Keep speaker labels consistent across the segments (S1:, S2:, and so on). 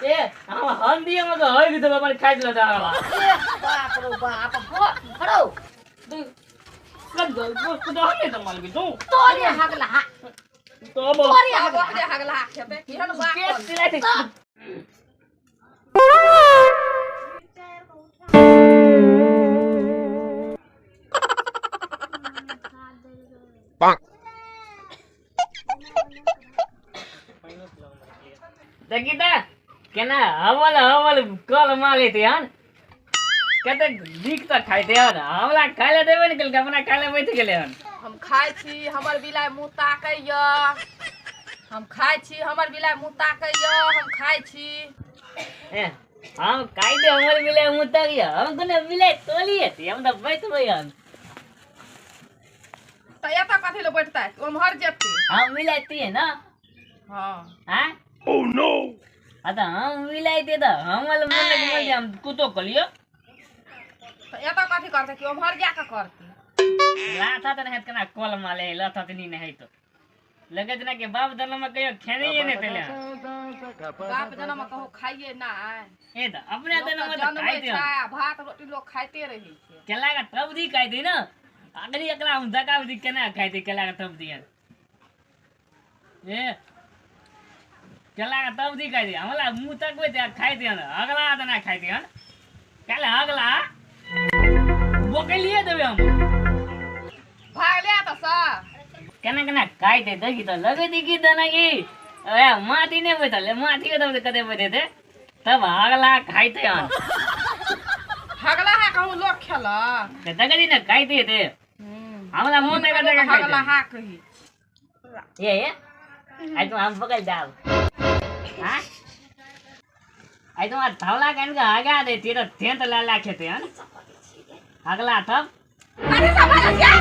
S1: ए हम हंदी में तो हग देब अपन खाइ ले दाला।
S2: ए बाप रो बाप, हरो।
S1: तू कद को तो हमें तो माल भी तू
S2: तोरे हगला हा।
S1: तो बोल।
S2: तोरे
S3: आब
S2: हगला।
S3: ओकरे हगला खेतै केहन बाप।
S1: के सिलाई देखी त केना हवल हवल कल माले हन, कते नीक तऽ खाइते हन। हमरा खाइ लए देबे ने केलकै, अपना खाइ लए बैठ गेलै हन।
S3: हम खाइ छी, हमर बिलाइ मुँह ताकैया। हम खाइ छी, हमर बिलाइ मुँह ताकैया। हम खाइ छी।
S1: ए हम खाइ दे, हमर बिलाइ मुँह ताकैया। हम कोनो बिलाइ तोलिए छी, हम तऽ बैठबै हन।
S3: तऽ एतऽ कथी लए बैठतै? ओम्हर जेतै।
S1: हम बिलाइ ना।
S3: हँ।
S1: हाँ आ तऽ हम बिलाइ तऽ हमर मन मन हम कुतो कलियो।
S3: तऽ एतऽ कथी करतै कि ओम्हर जा कऽ करतै?
S1: लाथा तऽ नहीं केना कल माले लाथा तऽ नहीं है तो लगे जेना कि बाप जनम में कहियो खेने नहीं तेले।
S3: बाप जनम कहो खाइए ना।
S1: ए तऽ अपने
S3: लोक
S1: जनम
S3: तऽ
S1: में तऽ
S3: जनमै
S1: खाइते
S3: छै
S1: हन।
S3: आ भात रोटी लोक खाइते रहै छै।
S1: केला के तबदी खाइते ना, अगली एकरा हम दका दी केना खाइते केला के तबदी हन। ए केला के तबदी खाइते, हमरा मुंह तकबै ते खाइते हन। अगला तऽ ना खाइते हन, काल्हि अगला बोकलिए देबै हम।
S3: भागले तऽ सर।
S1: केना केना खाइते देखी तऽ लगै दी की तऽ कि ए माथी नहि बैठल, माथी के तब कते बैठे तब अगला खाइते हन।
S3: हगला हा कहूँ लोक खेलक।
S1: तऽ देखली ने खाइते ते हमरा मुंह तक तक
S3: हगला
S1: खाइते।
S3: हा कही।
S1: ये ये आई तो हम पकड़ जाओ। हाँ आई तो थवला कन के आगा दे ते तो थेंत ला ला खेते हन अगला तब।
S3: अरे सब बाजै छियै।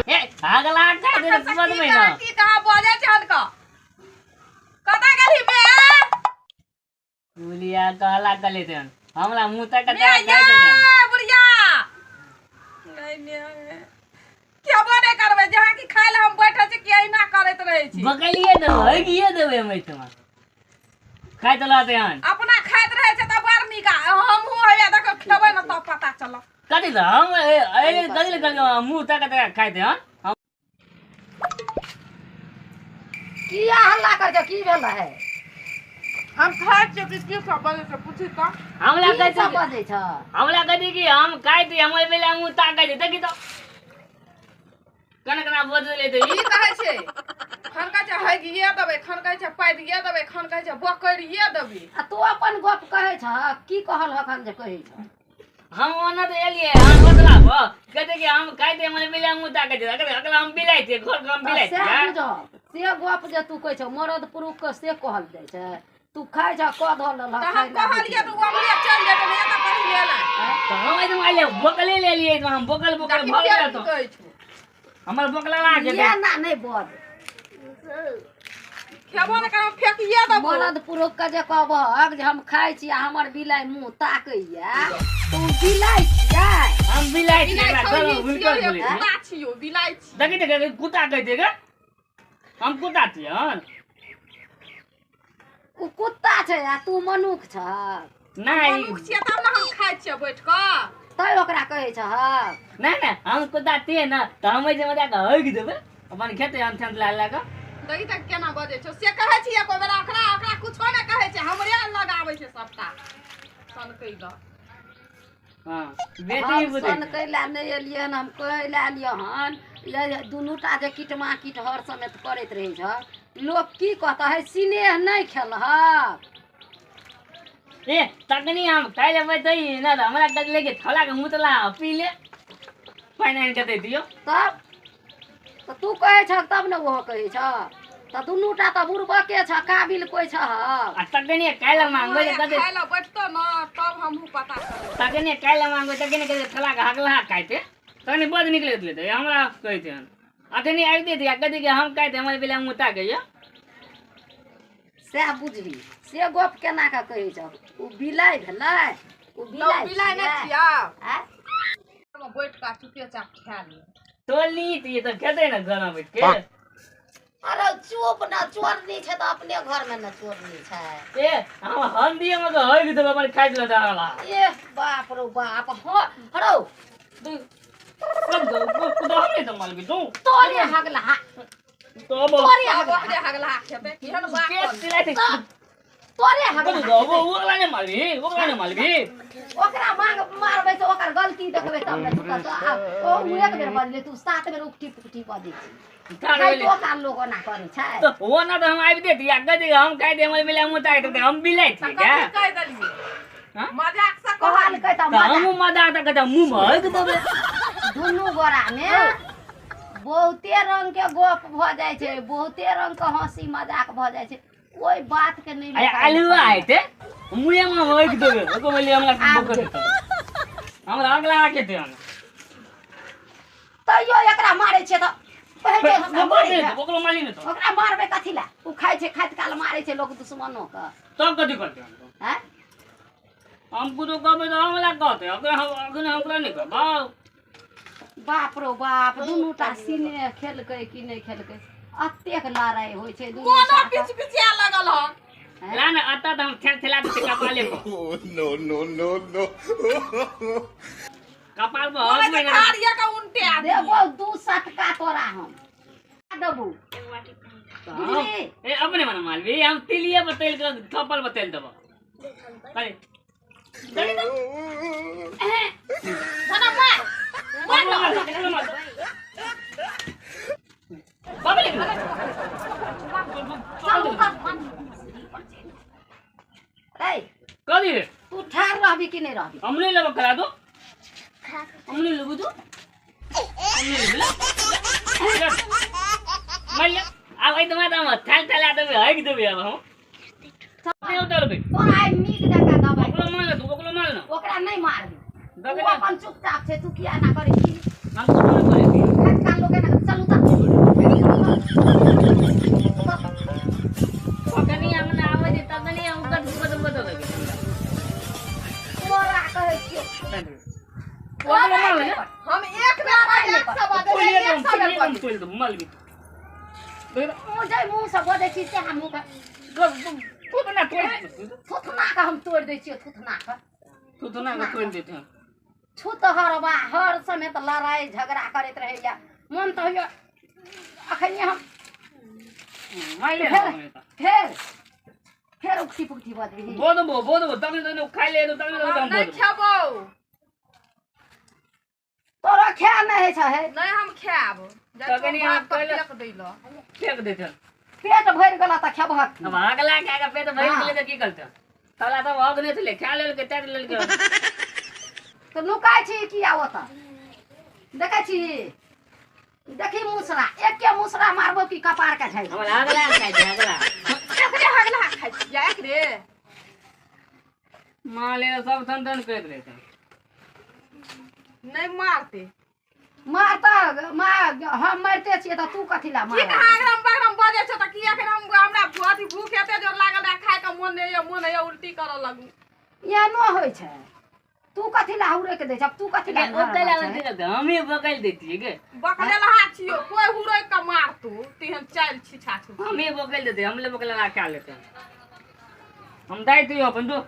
S1: ए अगला खा दे तो बद में ना।
S3: की कहाँ बजै छै हनका? कतऽ गेलही बे?
S1: बुलिया कहला कले ते हन, हमरा मुंह तक तक
S3: मे
S1: खाइते हन।
S3: ये बुढ़िया नहीं नहीं खेबो नहि करबै, जहाँ कि खाइ लए हम बैठल छी कि एहिना करैत रहै छी।
S1: बकलिए देबै, हगिए देबै हम एहिठमा खाइत रहते हन।
S3: अपना खाइत रहै छै तऽ बड़ नीक, आ हमहूँ हैया देखो खेबै ने तब पता चलत।
S1: कथी तऽ हम ए कथी लए कहलियै मुंह तक तक खाइते हन हम।
S2: किया हल्ला कर के की भेल है?
S3: हम खाइ छियै कि की सब बजै छै पूछी तऽ।
S1: हमरा
S2: की
S1: कहै
S2: सब
S1: छै,
S2: बजै छ?
S1: हमरा कहै कि हम खाइते हमर बेला मुंह ताकै छै। देखी तऽ केना केना बजलै तऽ
S3: की कहै छै? खन कहै छै हगिए देबै, खन कहै छै पादिए देबै, खन कहै छै बकरिए देबै।
S2: आ तू अपन गप कहै छ, की कहल हखन जे कहै छ?
S1: हम ओना तऽ एलियै हम बदला भ कहते कि हम खाइते हमर बेला मुंह ताकै छै। अगला अगला हम बिलाइ छियै, घर के हम
S2: तऽ
S1: बिलाइ
S2: सएह
S1: छियै।
S2: बुझब, से गप जे तू कहै छ मरद पुरुष के से कहल जाइ छै। तू खाइ छ कऽ धऽ लेलह।
S3: तऽ हम
S2: खाइ लए
S3: कहलियै तऽ ओ हमरे चलि जेतै ने एतऽ कहीं लेला।
S1: तऽ हम एहिठाम एलियै बोकले लेलियै तऽ हम बोकल बोकल
S3: देखी
S1: भऽ
S3: फेर
S1: गेल
S3: की
S1: तऽ
S3: कहै छौ।
S1: हमर बोकला लाग
S2: ये
S1: जेतै।
S2: ना नहि बज।
S3: खेबो नहि करब, फेकिए देबो।
S2: मरद पुरुष के जे कहबहक जे हम खाइ छी आ हमर बिलाइ मुँह ताकैया तऽ ओ बिलाइ छियै।
S1: हम बिलाइ छियै,
S3: बिलाइ
S1: एकरा
S3: थोड़ी
S1: घर मे हुनकर
S3: छियौ,
S1: बोलै छियै।
S3: कुत्ता छियौ, बिलाइ छियौ।
S1: देखी तऽ कुत्ता कहै गे, हम कुत्ता छियै हन।
S2: ओ कुत्ता छै आ तू मनुख छह।
S1: नहि
S3: मनुख छियै तब ने हम खाइ छियै बैठ कऽ।
S2: तै ओकरा कहै छहक?
S1: नहि नहि हम कुत्ता छियै ने तऽ हम एहि जे जाकऽ हगि देबै अपन खेतै हम थेंत ला ला कऽ।
S3: देखी तऽ केना बजै छौ से कहै छियै एको बेरा ओकरा ओकरा कुछो नहि कहै छै, हमरे लग आबै छै सबटा सनकै लए।
S1: हँ बेटी
S2: हम
S1: बुझै
S2: सन कै लए नहि एलियै हन, हम कहै लए एलियै हन ये दुनू टा जे कीटमा कीट हर समय करैत रहै छ, लोक की कहतै? है सिनेह नहि खेलहक।
S1: ए तखनी हम खाइ लए बैठै ने तऽ हमरा कहले कि थोड़ा के मुतला पी ले पानि आनि कऽ दे दियौ।
S2: तब तऽ तू कहै छह तब ने ओहो कहै छह, तऽ दुनू टा तऽ बुड़बके छ, काबिल कोइ छहक?
S1: आ तखनी खाइ लए मांगबै तऽ कहतै
S3: खाइ लए बैठतो ने तब हमहूँ पता करबै।
S1: तखनी खाइ लए मांगबै तखनी कहतै थोड़ा के हगला खाइते तखनी बद निकलैत लेतै हमरा कहैते हन। अखनी आबिते थे आ कहतै कि हम खाइते हमर बेला मुँह ताकैया।
S2: सएह बुझही, से गप केना कऽ कहै छह? ओ बिलाइ भेलै? ओ
S3: तऽ
S2: बिलाइ
S3: बिलाइ नहि
S2: छियै?
S3: छियौ?
S2: आँय?
S3: बैठ कऽ चुपे चाप खा ले।
S1: टोली तऽ खेतै ने घर मे बैठ के।
S2: अरे चुप ना, चोरनी छै तऽ अपने घर में न चोरनी छै।
S1: ए हम हंदिए में तो हग देबै अपन खाइ ले जाला।
S2: ए बाप रो बाप, हाँ हरो
S1: तो हम नहीं तो मालबी तू
S2: तोरे हगला
S1: तो अब
S2: तोरे
S3: ओकरे
S2: हगला
S3: हगला खेबै केहन बात
S1: के सिलाई थे
S2: तोरे हगला
S1: वो ओकरा नहीं मालबी, ओकरा नहीं मालबी।
S2: ओकरा मांग मारबै से ओकर गलती देखबै तब ने तू कहतो ओ एक बेर बजले तू 7 बेर उकटी पुकटी बजै छी। खाइतो काल लोग ओना करै छै
S1: तो वो ना तो हम आबि देती आ गज हम खाइ दे हमर मिला मुता के हम बिलाई छी क्या
S3: कथी कहि देलियै?
S1: हां
S3: मजाक से
S2: कहलकै तऽ
S1: तो
S2: मजाक
S1: हम मजाक त कहता मुंह में हग देबै।
S2: दुनू गोरा में बहुते रंग के गप भऽ जाइ छै, बहुते रंग के हंसी मजाक भऽ जाइ छै, कोई बात के नहीं।
S1: अरे आलुआ आइते मुंह में हग देबै ओको बोली हमरा बोकर देतै हमरा अगला के दे हम
S2: तैयो एकरा मारै छै तऽ कहै छै हमरा मारै छै।
S1: ओकरो माली ने तो
S2: ओकरा मारबै कथी ला? ओ खाइ छै, खाइत काल मारै छै लोक दुश्मनो के।
S1: तब कथी करतै?
S2: हैं
S1: हम कुछो कहबै तऽ हमरा कहतै, अगर हम अखन हमरा नहि कहबै।
S2: बाप रो बाप, दुनू टा सीने खेलकै कि नहि खेलकै, अतेक लड़ाइ होइ छै दुनू
S3: मोनो
S2: टा के।
S3: पिच पिचिया लगल हन।
S1: ला ना आता तऽ हम ठेल ठेला देतै कपाले पर।
S4: Oh, no, no, no, no.
S1: कपाल पर
S3: बोलै
S1: हग
S3: छै
S1: नहि
S3: थारिये के उनटे आदमी।
S2: देबौ 2 सटका तोरा हम देबौ। बुझली?
S1: ए अपने मन मालबी हम तिलिए बतैल के थप्पल बतैल देबो। अरे
S3: धना मार
S1: मार मार बाबले
S2: चल उतर। रे
S1: कथी रे?
S2: तू ठार रहबी कि नहि रहबी?
S1: हम नहीं लेबो करा दो, हम नहीं लेबो तू, हम नहीं लेबो। मार ले आब एहि तऽ हम ठेल ठेला देबै हगि देबै आब हम नहि उतरबै।
S2: तोरा आइ नीक जकाँ दबाइ।
S1: ओकरो मार ने तू, ओकरो मार ने।
S2: ओकरा नहि मारबी,
S1: दबे
S2: ओ
S1: ना।
S2: अपन चुपचाप छै, तू किया एना करै छी?
S1: हम कुछो नहि करै छी।
S2: खाइत काल लोक एना चल उतर।
S1: कखनी अंगना आबै छै तखनी हम कट कट बतबै।
S2: तोरा कहै छियौ।
S1: ओकरो मार ने।
S3: हम एक बेर मजाक से बजलियै, एक सए बेर बजलियै।
S1: तोड़ि दे मालबी।
S2: मुँह जाहि मुँह से बजै छी सएह मुँह के
S1: थुथना तोड़ि
S2: थुथना के हम तोड़ि दै छियौ, थुथना के
S1: थुथना के तोड़ि देते हैं।
S2: छूतहर बा हर समय तऽ लड़ाइ झगड़ा करैत रहैया। मन तऽ होइया अखन हम
S1: मारले
S2: फेर फेर फेर उकटी पुकटी बजबही।
S1: बोदबो बोदबो तखने तखने खाइ ले तखने
S3: हम
S1: तखने
S3: नहि
S1: बोदबो।
S3: खेबौ।
S2: तोरा खाए नहि होइ छै हे?
S3: नहि हम खायब। जाइ
S1: तखनी
S3: छियौ
S1: हम
S3: भात तऽ
S1: पहिले
S3: फेक दै लए।
S1: फेक देते।
S2: पेट भरि गेल तऽ खेबहक की?
S1: अब अगला खा के पेट भरि
S2: हाँ।
S1: गेलै तऽ की करतै? तला तऽ हग नहि छलै, खा लेलकै चाटि लेलकै।
S2: तऽ नुकाइ छी किया ओतऽ? देखै छी देखी मुसरा एके मुसरा मारबो कि कपार के झाड़ि।
S1: हमरा अगला खाइ छै अगला।
S3: एकरे हगला खाइ छियै एकरे।
S1: माले सब थन थन करैत रहै छै।
S3: नहि मारतै।
S2: मारतऽ हम मारिते छियै तऽ तू कथी ला
S3: की
S2: मारऽ?
S3: कहाँ अगरम बगरम बजै छौ तऽ की एखन हम हमरा अथी भूख एते जोर लागल रहै, खाय के मोन नहि होइया, मोन होइया उल्टी करऽ लगू।
S2: एहनो होइ छै? तू कथी ला हुरैक दै छ? तू कथी ला
S1: ओतै ला की करतै? हमही बकैल दैतियै गे।
S3: बकले लहा छियौ, कोइ हुरैक के मारतौ तेहन चालि छी छाछू।
S1: हमही बकैल देतै, हमले बकैल ला खा लेतै। हम दाइ दियौ अपन जो।